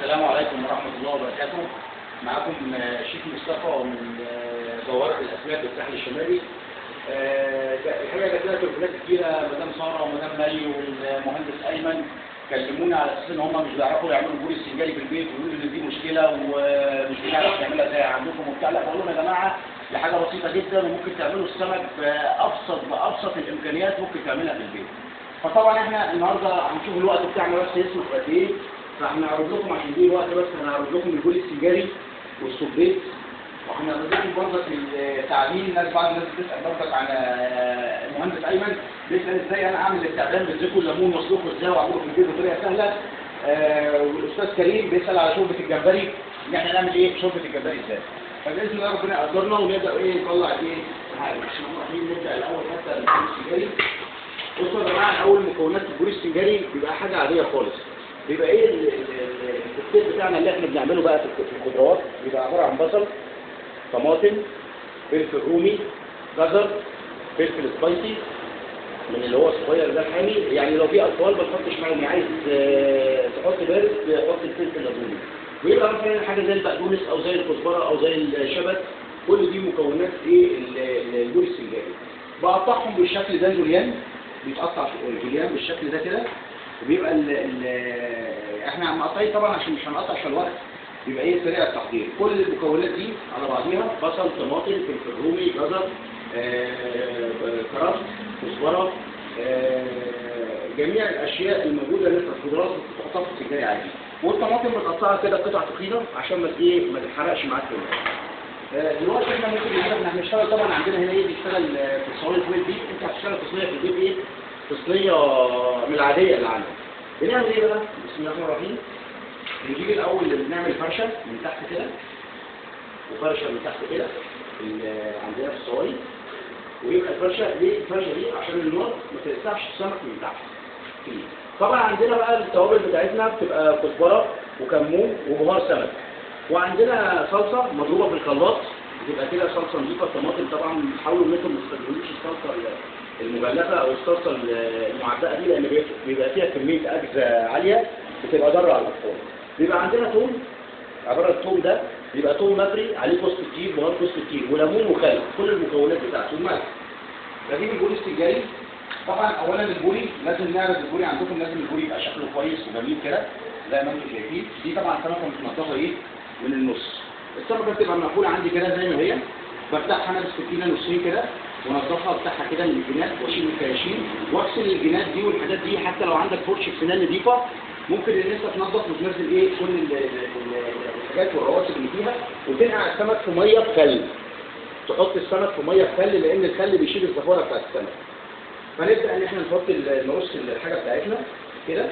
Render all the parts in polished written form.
السلام عليكم ورحمة الله وبركاته. معاكم الشيخ مصطفى من بوابة الأسماك بالساحل الشمالي. الحقيقة جات لنا تليفونات كتيرة، مدام سارة ومدام مي والمهندس أيمن كلمونا على أساس إن هم مش بيعرفوا يعملوا البوري السنجاري في البيت، ويقولوا إن دي مشكلة ومش بنعرف نعملها زي عندكم وبتاع. لا، بقول لهم يا جماعة دي حاجة بسيطة جدا وممكن تعملوا السمك بأبسط الإمكانيات ممكن تعملها في البيت. فطبعا احنا النهارده هنشوف الوقت بتاعنا بس يسمح قد ايه، فهنعرض لكم عشان دي الوقت بس، هنعرض لكم البوري السنجاري والسبيط، وهنعرض لكم برضك التعدين. الناس بعض الناس بتسال برضك عن المهندس ايمن، بيسال ازاي انا اعمل التعبان بالزيت والليمون واسلخه ازاي واعمله في البيت بطريقة سهلة. والاستاذ كريم بيسال على شوربة الجمبري، ان احنا نعمل ايه في شوربة الجمبري ازاي. فباذن الله ربنا يقدرنا ونبدا ايه نطلع ايه حاجة. نبدا الاول حتى البوري السنجاري. بصوا يا جماعة، اول مكونات البوري السنجاري بيبقى حاجة عادية خالص. بيبقى ايه الكوكتيل بتاعنا اللي احنا بنعمله بقى في الخضروات؟ بيبقى عبارة عن بصل، طماطم، فلفل رومي، جزر، فلفل spicy من اللي هو الصغير ده الحامي، يعني لو في اطفال ما تحطش معاهم، عايز تحط بارد حط الفلفل الرومي. ويبقى مثلا حاجة زي البقدونس او زي الكزبره او زي الشبت، كل دي مكونات ايه البوري السنجاري. بقطعهم بالشكل ده جوليان، بيتقطع جوليان بالشكل ده كده، وبيبقى احنا مقطعين طبعا عشان مش هنقطع عشان الوقت، بيبقى ايه سريع التحضير. كل المكونات دي على بعضيها: بصل، طماطم، فلفل رومي، جزر، كرفس، كزبره، جميع الاشياء الموجودة اللي في الخضروات بتحطها في السنجاري عادي. والطماطم متقطعه كده قطع تخينة عشان ما ايه ما تتحرقش معاك في الوقت. دلوقتي احنا ممكن احنا هنشتغل طبعا عندنا هنا ايه بيشتغل في الصواني في البيت. انت هتشتغل في صينية في البيت ايه؟ في صينية من العادية اللي عندك. بنعمل ايه بقى؟ بسم الله الرحمن الرحيم. بنجيب الاول بنعمل فرشه من تحت كده وفرشه من تحت كده عندنا في الصواني، ويبقى الفرشة ليه؟ الفرشة دي عشان النار ما تلسعش السمك من تحت. طبعا عندنا بقى التوابل بتاعتنا بتبقى كزبره وكمون وبهار سمك، وعندنا صلصه مضروبة في الخلاط بتبقى كده صلصه نظيفة. الطماطم طبعا حاولوا ان انتم ما تستخدموش الصلصه المغلفه او الصلصه المعبأه دي، لان بيبقى فيها كمية اجزاء عالية بتبقى ضارة على الاطفال. بيبقى عندنا توم، عبارة التوم ده بيبقى توم مفري عليه جوز الطيب، بهار جوز الطيب، وليمون وخل، كل المكونات بتاعته وملح. بجيب البوري السنجاري. طبعا اولا البوري لازم نعرف البوري عندكم، لازم البوري يبقى شكله كويس وجميل كده زي ما انتم شايفين. دي طبعا سمكة متنضفه ايه من النص. السمكة بتبقى مقفولة عندي كده زي ما هي، بفتحها انا بالسكينة نصين كده وانضفها، افتحها كده من الجناب واشيل الكراشين واغسل الجناب دي والحاجات دي. حتى لو عندك فرشه سنان نظيفة ممكن ان انت تنضف وتنزل ايه كل الحاجات والرواسب اللي فيها، وتنقع السمك في مية بخل. تحط السمك في مية بخل لان الخل بيشيل الزفاره بتاعت السمك. فنبدا ان احنا نحط نرص الحاجة بتاعتنا كده.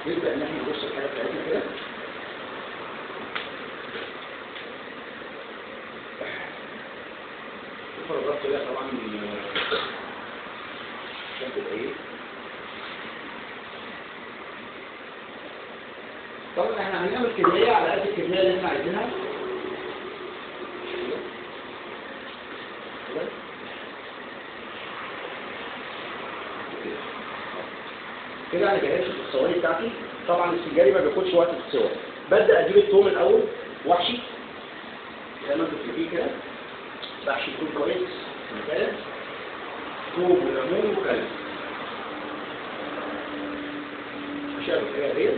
نبدا ان احنا نرص الحاجة بتاعتنا كده. الفرجات كده طبعا عشان تبقى ايه. طبعا احنا هنعمل كمية على قد الكمية اللي احنا عايزينها. كده انا جهزت الصواني بتاعتي. طبعا السنجاري ما بياخدش وقت في السوا. ببدا اجيب الثوم الاول واحشي زي ما انتم شايفين كده، بحشي الثوم كويس مثلا، ثوم وليمون وخل. احشيها بالطريقة دي.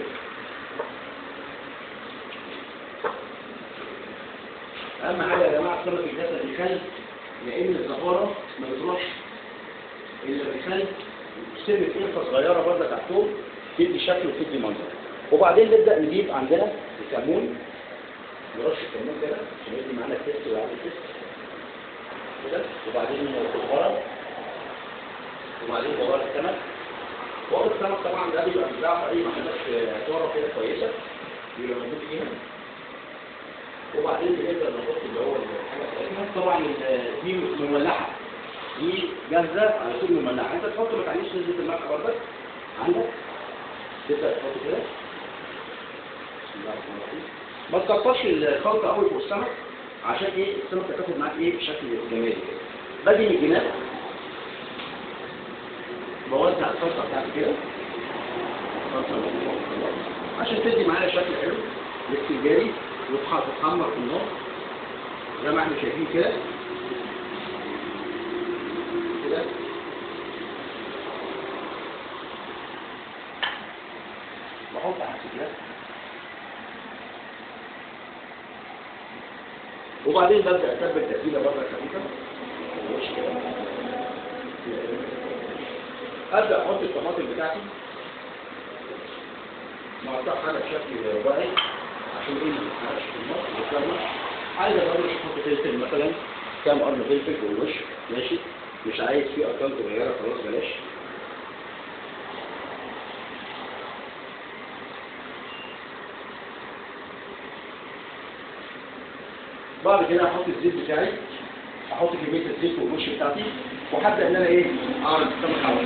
اهم حاجة يا جماعة سمك الجسد بالخل، لان الزفاره ما بتروحش الا بالخل. سنة قرفة صغيرة برضك على الثوم تدي شكل وتدي منظر. وبعدين نبدأ نجيب عندنا الكمون، نرش الكمون كده عشان يدي معانا ال taste ويعمل taste كده. وبعدين الكزبرة، وبعدين بهار السمك. بهار السمك طبعا ده بيبقى بيتباع في أي محلات عطارة كده كويسة، بيبقى موجود فيها. وبعدين بنبدأ نحط اللي هو الحاجة بتاعتنا. طبعا دي مملحة، دي جاهزة على طول مملحة، انت تحط ما تعليش نسبة الملح برضك عندك، تبدأ تحط كده. بسم الله الرحمن الرحيم. ما تكترش الخلطة قوي فوق السمك عشان ايه السمكة تاخد معاك ايه بشكل جمالي كده. باجي من الجناب اوزع الصلصه بتاعتي كده، صلصه عشان تدي معايا شكل حلو للسنجاري وتتحمر في النار زي ما احنا شايفين كده كده. بحط على كده، وبعدين ببدأ اتبل تتبيله بره خفيفة وش كده. ابدأ احط الطماطم بتاعتي مقطعها انا بشكل رباعي عشان ايه ما تتحرقش في النار وتتكرمش. عايز اقرش احط فلفل مثلا، كام قرن فلفل في الوش ماشي، مش عايز فيه ارقام صغيرة خلاص بلاش. بعد كده احط الزيت بتاعي، احط كمية الزيت والوش بتاعتي، وهبدا ان انا ايه اعرض السمك على